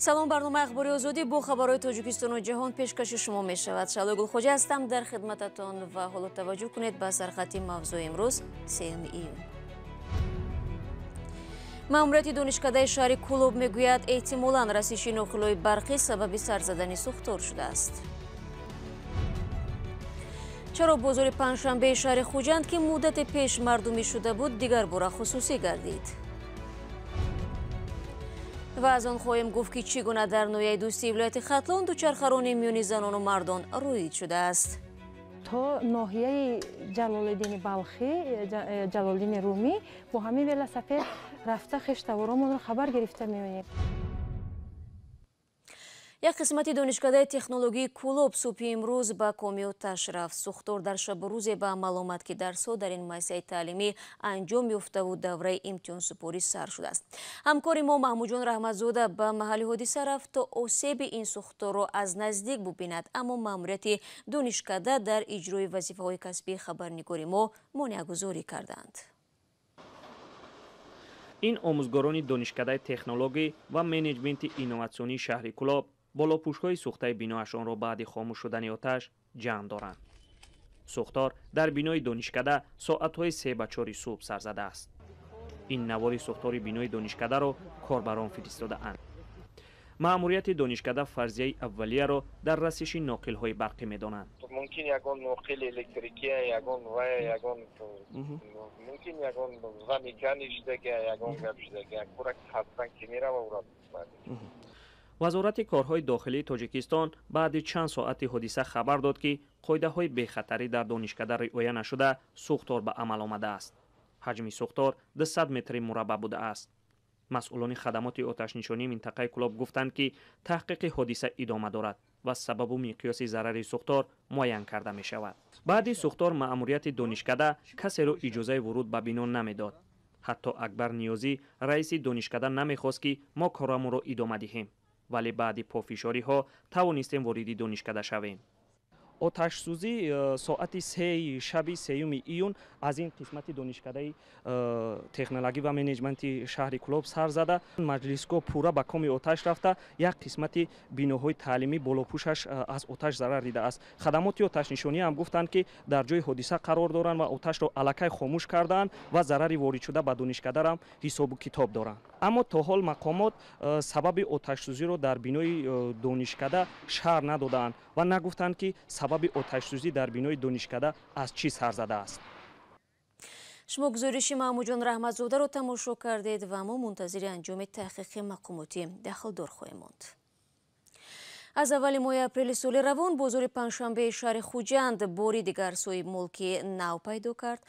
Салом, барномаи Ахбори Озодӣ бо хабарҳои Тоҷикистону ҷаҳон пешкаши шумо мешавад. Шаҳлои Гулхоҷа ҳастам дар хидмататон ва ҳоло таваҷҷӯҳ кунед ба сархати мавзӯи имрӯз, 3 июн. Маъмурияти донишкадаи шаҳри Кӯлоб мегӯяд, эҳтимолан расиши ноқилҳои барқӣ сабаби сар задани сӯхтор шудааст. Чаро бозори панҷшанбеи шаҳри Хуҷанд, ки муддате пеш мардумӣ шуда буд, дигар бора хусусӣ гардид? Ва аз он хоҳем гуфт, ки чӣ гуна дар ноҳияи Дӯстии вилояти Хатлон дучархаронии миёни занону мардон рӯид шудааст. То ноҳияи Ҷалолиддини Балхӣ, Ҷалолиддини Румӣ бо ҳамин велосипед рафта хештаворомонро хабар гирифта меоем. Як қисмати донишкадаи технологии Кӯлоб субҳи имрӯз ба коми оташ рафт. Сӯхтор дар шабу рӯзе ба амал омад, ки дарсҳо дар ин муассисаи таълимӣ анҷом ёфтаву давраи имтиҳонсупорӣ сар шудааст. Ҳамкори мо Маҳмудҷон Раҳматзода ба маҳалли ҳодиса рафт, то осеби ин сӯхторро аз наздик бубинад, аммо маъмурияти донишкада дар иҷрои вазифаҳои касбии хабарнигори мо монеагузорӣ карданд. Ин омӯзгорони донишкадаи технологӣ ва менеҷменти инноватсионии шаҳри Кӯлоб болопӯшҳои сӯхтаи биноашонро баъди хомӯш шудани оташ ҷамъ доранд. Сӯхтор дар бинои донишкада соатҳои 3 ба 4 субҳ сар задааст. Ин навори сӯхтори бинои донишкадаро корбарон фиристодаанд. Маъмурияти донишкада фарзияи аввалияро дар расиши ноқилҳои барқӣ медонанд. Мумкин, ягон ноқили электрикия, ягон вая, ягон мумкин, ягон замикани шудага, ягон гап шудага, курак хастан ки мерава ура. Вазорати корҳои дохилии Тоҷикистон баъди чанд соати ҳодиса хабар дод, ки қоидаҳои бехатарӣ дар донишкада риоя нашуда, сӯхтор ба амал омадааст. Ҳаҷми сӯхтор 200 метри мураббаъ будааст. Масъулони хадамоти оташнишонии минтақаи Кӯлоб гуфтанд, ки таҳқиқи ҳодиса идома дорад ва сабабу миқёси зарари сӯхтор муайян карда мешавад. Баъди сӯхтор маъмурияти донишкада касеро иҷозаи вуруд ба бино намедод. Ҳатто Акбар Ниёзӣ, раиси донишкада, намехост, ки мо корамонро идома диҳем, вале баъди пофишориҳо тавонистем вориди донишкада шавем. Оташсӯзӣ соати 3-и шаби 3 июн аз ин қисмати донишкадаи технологӣ ва менеҷменти шаҳри Кӯлоб сар зада, маҷлисгоҳ пурра ба коми оташ рафта, як қисмати биноҳои таълимӣ болопӯшаш аз оташ зарар дидааст. Хадамоти оташнишонӣ ҳам гуфтанд, ки дар ҷои ҳодиса қарор доранд ва оташро аллакай хомӯш кардаанд ва зарари воридшуда ба донишкадарам ҳисобу китоб доранд. Аммо то ҳол мақомот сабаби оташсӯзиро дар бинои донишкада шарҳ надодаанд ва нагуфтанд, ки сабаби оташсӯзӣ дар бинои донишкада аз чӣ сар задааст. Шумо гузориши Маҳмудҷон Раҳматзодаро тамошо кардед ва мо мунтазири анҷоми таҳқиқи мақомоти дахлдор хоҳем монд. Аз аввали моҳи апрели соли равон бозори панҷшанбеи шаҳри Хуҷанд бори дигар соҳибмулки нав пайдо кард.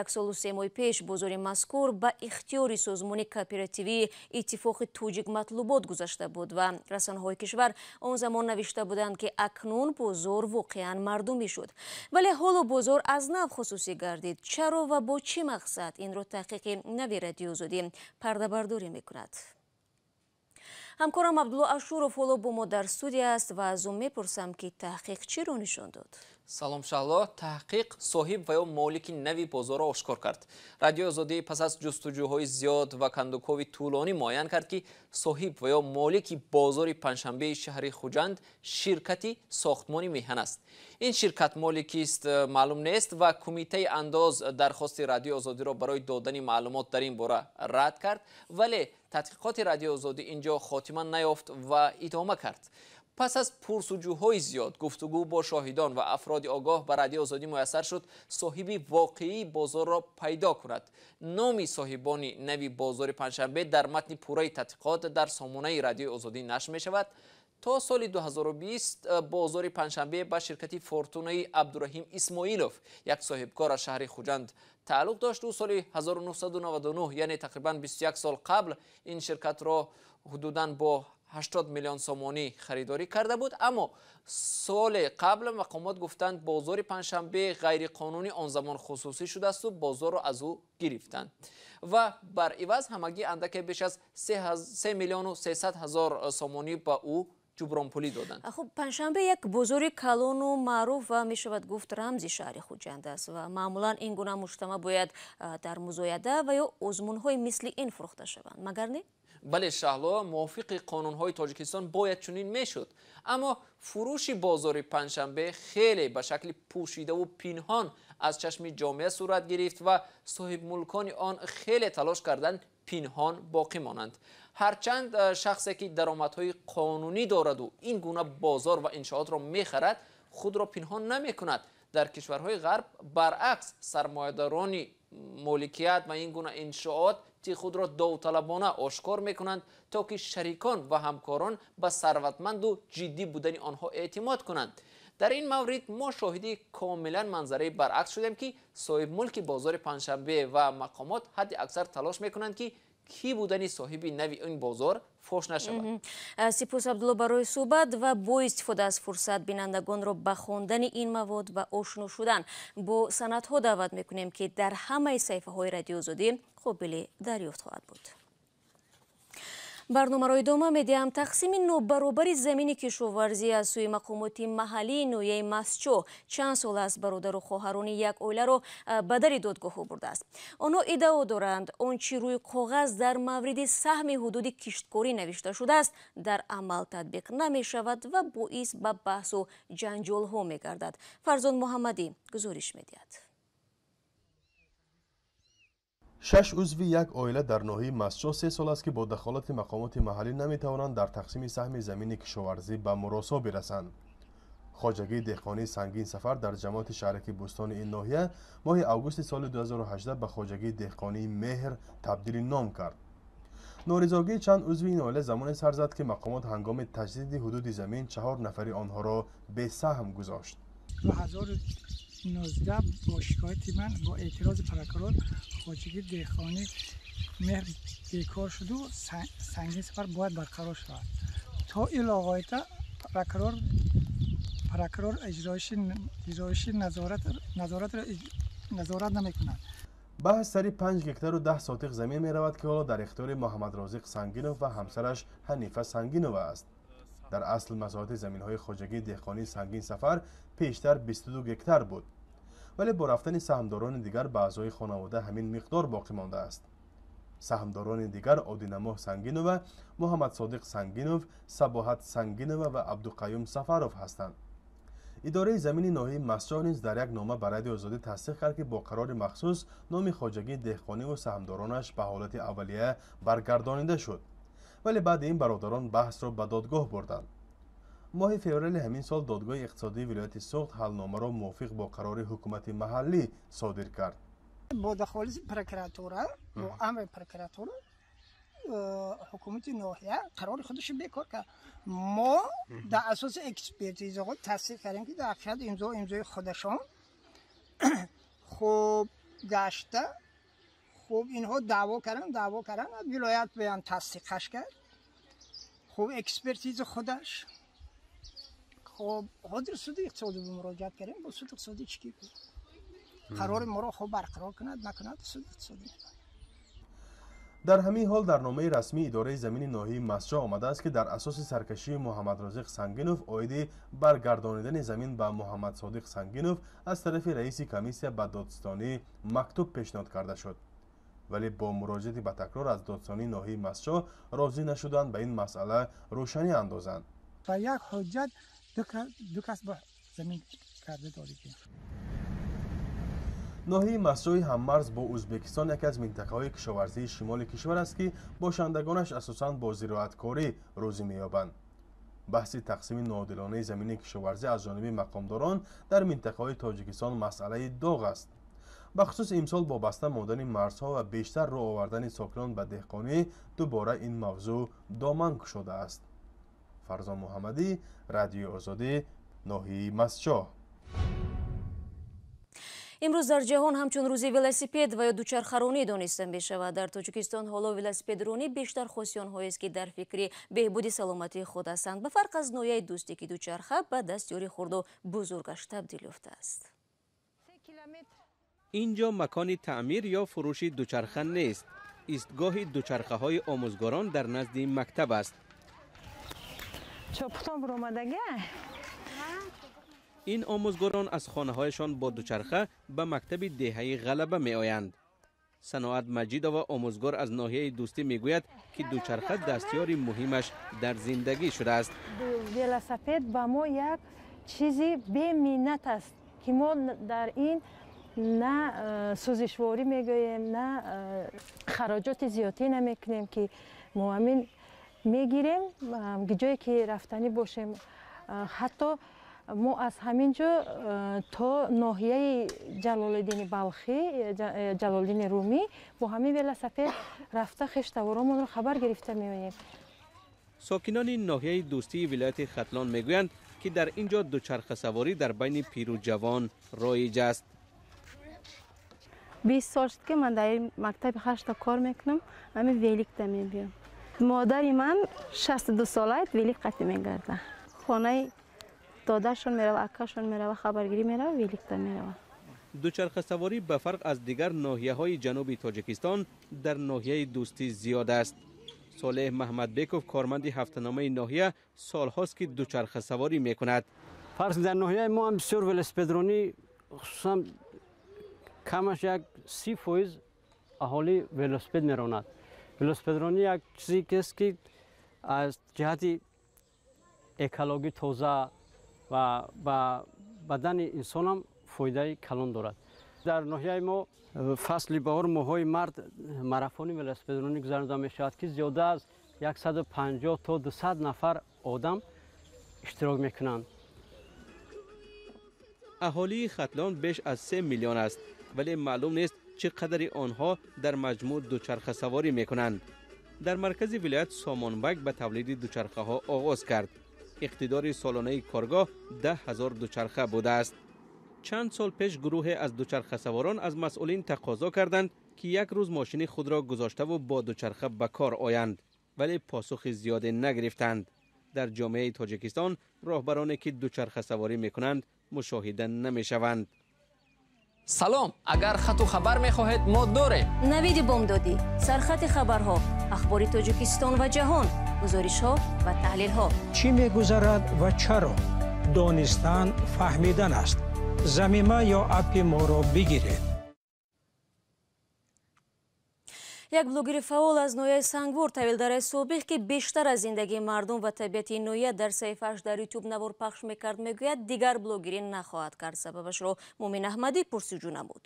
Як солу 3 моҳ пеш бозори мазкур ба ихтиёри созмони кооперативии Иттифоқи Тоҷик Матлубот гузашта буд ва расонаҳои кишвар он замон навишта буданд, ки акнун бозор воқеан мардумӣ шуд. Вале ҳоло бозор аз нав хусусӣ гардид. Чаро ва бо чӣ мақсад? Инро таҳқиқи нави Радиои Озодӣ пардабардорӣ мекунад. Ҳамкорам Абдулло Ашуров ҳоло бо мо дар студия аст ва аз ӯ мепурсам, ки таҳқиқ чиро нишон дод. Салом, Шаҳло. Таҳқиқ соҳиб ва ё молики нави бозорро ошкор кард. Радиои Озодӣ пас аз ҷустуҷӯҳои зиёд ва кандукови тӯлонӣ муайян кард, ки соҳиб ва ё молики бозори панҷшанбеи шаҳри Хуҷанд ширкати Сохтмони Меҳан аст. Ин ширкат моликист, маълум нест ва Кумитаи андоз дархости Радиои Озодиро барои додани маълумот дар ин бора рад кард. Вале тадқиқоти Радиои Озодӣ ин ҷо хотима наёфт ва идома кард. Пас аз пурсуҷӯҳои зиёд, гуфтугӯ бо шоҳидон ва афроди огоҳ ба Радиои Озодӣ муяссар шуд соҳиби воқеии бозорро пайдо кунад. Номи соҳибони нави бозори панҷшанбе дар матни пурраи тадқиқот дар сомонаи Радиои Озодӣ нашр мешавад. То соли 2020 бозори панҷшанбе ба ширкати Фортунаи Абдураҳим Исмоилов, як соҳибкор аз шаҳри Хуҷанд, тааллуқ дошт. Ӯ соли 1999, яъне тақрибан 21 сол қабл, ин ширкатро ҳудудан бо 80 миллион сомонӣ харидорӣ карда буд. Аммо соли қабл мақомот гуфтанд, бозори панҷшанбе ғайриқонунӣ он замон хусусӣ шудаасту бозорро аз ӯ гирифтанд ва бар иваз ҳамагӣ андаке беш аз 3 миллиону 300 ҳазор сомонӣ ба ӯ ҷубронпулӣ доданд. Хуб, панҷшанбе як бозори калону маъруф ва мешавад гуфт, рамзи шаҳри Хуҷанд аст ва маъмулан ин гуна муҷтамаъ бояд дар музояда ва ё озмунҳои мисли ин фурӯхта шаванд, магар не? Бале Шаҳло, мувофиқи қонунҳои Тоҷикистон бояд чунин мешуд. Аммо фурӯши бозори Панҷшанбе хеле ба шакли пӯшидаву пинҳон аз чашми ҷомеа сурат гирифт ва соҳибмулкони он хеле талош карданд пинҳон боқӣ монанд. Ҳарчанд шахсе ки даромадҳои қонунӣ дораду ин гуна бозор ва иншоотро мехарад, худро пинҳон намекунад. Дар кишварҳои ғарб баръакс, сармоядорони моликият ва ин гуна иншоот худро довталабона ошкор мекунанд, то ки шарикон ва ҳамкорон ба сарватманду ҷиддӣ будани онҳо эътимод кунанд. Дар ин маврид мо шоҳиди комилан манзараи баръакс шудем, ки соҳибмулки бозори Панҷшанбе ва мақомот ҳадди аксар талош мекунанд, ки кӣ будани соҳиби нави ин бозор фош нашавад. Сипос, Абдулло, барои суҳбат ва бо истифода аз фурсат бинандагонро ба хондани ин мавод ва ошно шудан бо санадҳо даъват мекунем, ки дар ҳамаи саҳифаҳои Радиои Озодӣ қобили дарёфт хоҳад буд. Барномаро идома медиҳам. Тақсими нобаробари замини кишоварзӣ аз сӯи мақомоти маҳаллии ноҳияи Мастчоҳ чанд сол аст бародару хоҳарони як оиларо ба дари додгоҳҳо бурдааст. Онҳо иддао доранд, он чӣ рӯи коғаз дар мавриди саҳми ҳудуди кишткорӣ навишта шудааст, дар амал татбиқ намешавад ва боис ба баҳсу ҷанҷолҳо мегардад. Фарзон Муҳаммадӣ гузориш медиҳад. Шаш узви як оила дар ноҳияи Мастчоҳ 3 сол аст, ки бо дахолати мақомоти маҳаллӣ наметавонанд дар тақсими саҳми замини кишоварзӣ ба муросо бирасанд. Хоҷагии деҳқонии Сангин Сафар дар ҷамоати шаҳраки Бӯстони ин ноҳия моҳи августи соли 2018 ба хоҷагии деҳқонии Меҳр табдили ном кард. Норизогии чанд узви ин оила замоне сар зад, ки мақомот ҳангоми таҷдиди ҳудуди замин чаҳор нафари онҳоро бесаҳм гузошт. 2019 бо шикояти ман, бо эътирози прокурор, хоҷагии деҳқонӣ Меҳр бекор шуду Сангин Сафар бояд барқарор шавад. То илоғоята прокурор иҷроиши назорат намекунад. Баҳс сари 5 гектару 10 сотиқ замин меравад, ки ҳоло дар ихтиёри Муҳаммадрозиқ Сангинов ва ҳамсараш Ҳанифа Сангинова аст. Дар асл масоҳати заминҳои хоҷагии деҳқонии Сангин Сафар пештар 22 гектар буд, вале бо рафтани саҳмдорони дигар ба аъзои хонавода ҳамин миқдор боқӣ мондааст. Саҳмдорони дигар Одинамоҳ Сангинова, Муҳаммадсодиқ Сангинов, Сабоҳат Сангинова ва Абдуқаюм Сафаров ҳастанд. Идораи замини ноҳияи Мастчоҳ низ дар як нома ба Радиои Озодӣ тасдиқ кард, ки бо қарори махсус номи хоҷагии деҳқониву саҳмдоронаш ба ҳолати аввалия баргардонида шуд. Вале баъди ин бародарон баҳсро ба додгоҳ бурданд. Моҳи феврали ҳамин сол додгоҳи иқтисодии вилояти Суғд ҳалномаро мувофиқ бо қарори ҳукумати маҳаллӣ содир кард. Бо дахолати прокуратура, бо амри прокуратура, ҳукумати ноҳия қарори худашро бекор кард. Мо дар асоси экспертизаҳо тасдиқ кардем, ки дар ҳақиқат имзо имзои худашон. Хуб, гашта, хуб, инҳо даъво карданд, даъво карданд, вилоят биям тасдиқаш кард. Хуб, экспертиза худаш. Хуб, ҳозир суди иқтисодӣ муроҷиат кардем. Бо суди иқтисодӣ чӣ ки қарори моро хуб барқарор кунад, накунад, суди иқтисодӣ. Дар ҳамин ҳол дар номаи расмии идораи замини ноҳияи Мастчоҳ омадааст, ки дар асоси саркашии Муҳаммадрозиқ Сангинов оиди баргардонидани замин ба Муҳаммадсодиқ Сангинов аз тарафи раиси комиссия ба додситонӣ мактуб пешниҳод карда шуд, вале бо муроҷиати ба такрор аз додситонии ноҳияи Мастчоҳ розӣ нашуданд ба ин масъала рӯшанӣ андозанд. Ба як ҳуҷҷат ду кас ба замин карда додагӣ. Ноҳияи Мастчоҳи ҳаммарз бо Ӯзбекистон яке аз минтақаҳои кишоварзии шимоли кишвар аст, ки бошандагонаш асосан бо зироаткорӣ рӯзӣ меёбанд. Баҳси тақсими ноодилонаи замини кишоварзӣ аз ҷониби мақомдорон дар минтақаҳои Тоҷикистон масъалаи доғ аст. Бахусус имсол бо баста мондани марзҳо ва бештар рӯ овардани сокинон ба деҳқонӣ дубора ин мавзӯъ доман кушодааст. Фарзон Муҳаммадӣ, Радиои Озодӣ, ноҳияи Мастчоҳ. Имрӯз дар ҷаҳон ҳамчун рӯзи велосипед ва ё дучархаронӣ дониста мешавад. Дар Тоҷикистон ҳоло велосипедронӣ бештар хоси онҳоест, ки дар фикри беҳбуди саломатии худ ҳастанд. Ба фарқ аз ноҳияи Дӯстӣ, ки дучарха ба дастёри хурду бузургаш табдил ёфтааст. Ин ҷо макони таъмир ё фурӯши дучарха нест. Истгоҳи дучархаҳои омӯзгорон дар назди мактаб аст. Чопутон буромадага. Ин омӯзгорон аз хонаҳояшон бо дучарха ба мактаби деҳаи Ғалаба меоянд. Саноат Маҷидова, омӯзгор аз ноҳияи Дӯстӣ, мегӯяд, ки дучарха дастёри муҳимаш дар зиндагӣ шудааст. Велосипед ба мо як чизи беминнат аст, ки мо дар ин на сӯзишворӣ мегӯем, на хароҷоти зиёдӣ намекунем, ки мо ҳамин мегирем ҷое ки рафтанӣ бошем. Ҳатто мо аз ҳамин ҷо то ноҳияи Ҷалолиддини Балхӣ, Ҷалолиддини Румӣ бо ҳамин велосипед рафта хештаворомонро хабар гирифта меоем. Сокинони ноҳияи Дӯстии вилояти Хатлон мегӯянд, ки дар ин ҷо дучархасаворӣ дар байни пиру ҷавон роиҷ аст. 20 сол шуд, ки ман дар ин мактаби ҳашта кор мекунам, ҳамин великда мебиём. Модари ман 62 сола, велик қатӣ мегардад. Хонаи додаршон мерава, акашон мерава, хабаргирӣ мерава, великда мерава. Дучархасаворӣ ба фарқ аз дигар ноҳияҳои ҷануби Тоҷикистон дар ноҳияи Дӯстӣ зиёд аст. Солеҳ Маҳмадбеков, корманди ҳафтаномаи ноҳия, солҳост, ки дучархасаворӣ мекунад. Фарз, дар ноҳияи мо ҳам бисёр велосипедронӣ, хусусан камаш як 30% аҳолӣ велосипед меронад. Велосипедронӣ як чизе аст, ки аз ҷиҳати экологӣ тоза ва ба бадани инсонам фоидаи калон дорад. Дар ноҳияи мо фасли баҳор, моҳҳои март, марафони велосипедронӣ гузаронида мешавад, ки зиёда аз 150 то 200 нафар одам иштирок мекунанд. Аҳолии Хатлон беш аз 3 миллион аст, вале маълум нест, чӣ қадари онҳо дар маҷмӯъ дучархасаворӣ мекунанд. Дар маркази вилоят Сомонбак ба тавлиди дучархаҳо оғоз кард. Иқтидори солонаи коргоҳ 10 000 дучарха будааст. Чанд сол пеш гурӯҳе аз дучархасаворон аз масъулин тақозо карданд, ки як рӯз мошини худро гузоштаву бо дучарха ба кор оянд, вале посухи зиёде нагирифтанд. Дар ҷомеаи Тоҷикистон роҳбароне, ки дучархасаворӣ мекунанд, мушоҳида намешаванд. Салом, агар хату хабар мехоҳед, мо дорем. Навиди бомдодӣ, сархати хабарҳо, ахбори Тоҷикистон ва ҷаҳон, гузоришҳо ва таҳлилҳо. Чӣ мегузарад ва чаро? Донистан фаҳмидан аст. Замима ё аппи моро бигиред. Як блогери фаъол аз ноҳияи Сангвор, Тавилдараи собиқ, ки бештар аз зиндагии мардум ва табиати ин ноҳия дар саҳифааш дар Ютуб навор пахш мекард, мегӯяд, дигар блогерӣ нахоҳад кард. Сабабашро Мумин Аҳмадӣ пурсуҷӯ намуд.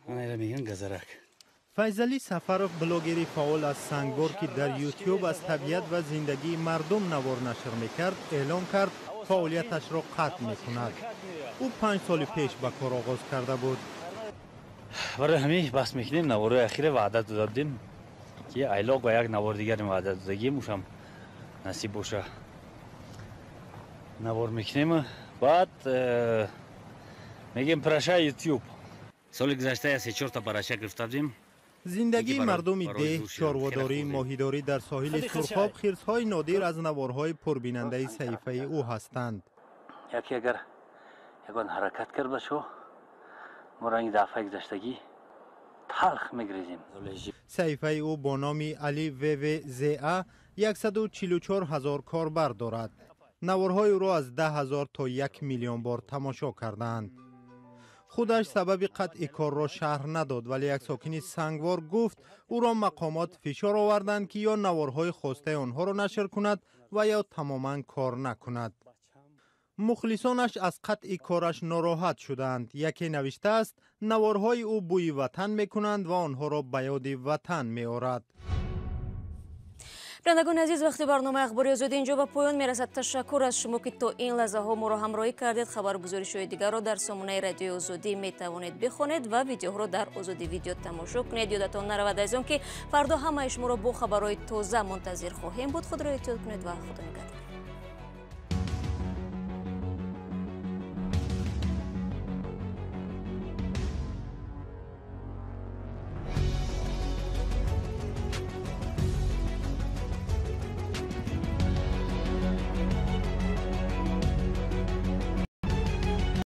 Мегӯян газарак. Файзалӣ Сафаров, блогери фаъол аз Сангвор, ки дар Ютюб аз табиат ва зиндагии мардум навор нашр мекард, эълон кард, фаъолияташро қатъ мекунад. Ӯ 5 соли пеш ба кор оғоз карда буд. Барои ҳамин бас мекунем. Наворои ахире ваъда дода будем, ки айлоқ ба як навори дигаре ваъда додагим, ушам насиб боша, навор мекунем. Баъд мегем: «Прощай, Ютюб». Соли гузашта я се чорта барача гирифта будем. Зиндагии мардуми деҳ, чорводорӣ, моҳидорӣ дар соҳили Сурхоб, хирсҳои нодир аз наворҳои пурбинандаи саҳифаи ӯ ҳастанд. Яке агар ягон ҳаракат кард, бачо, мо ранги дафъаи гузаштагӣ талх мегрезем. Саҳифаи ӯ бо номи Али ВВЗА 144 ҳазор корбар дорад. Наворҳои ӯро аз 10 ҳазор то 1 миллион бор тамошо кардаанд. Худаш сабаби қатъи корро шарҳ надод, вале як сокини Сангвор гуфт, ӯро мақомот фишор оварданд, ки ё наворҳои хостаи онҳоро нашр кунад ва ё тамоман кор накунад. Мухлисонаш аз қатъи кораш нороҳат шудаанд. Яке навиштааст, наворҳои ӯ бӯи ватан мекунанд ва онҳоро ба ёди ватан меорад. Бинандагони азиз, вақти барномаи Ахбори Озодӣ инҷо ба поён мерасад. Ташаккур аз шумо, ки то ин лаҳзаҳо моро ҳамроҳӣ кардед. Хабару гузоришҳои дигарро дар сомонаи Радиои Озодӣ метавонед бихонед ва видеоҳоро дар Озодӣ Видео тамошо кунед. Ёдатон наравад, азизон, ки фардо ҳамаи шуморо бо хабарҳои тоза мунтазир хоҳем буд. Худро эҳтиёт кунед ва Худо нигаҳдор.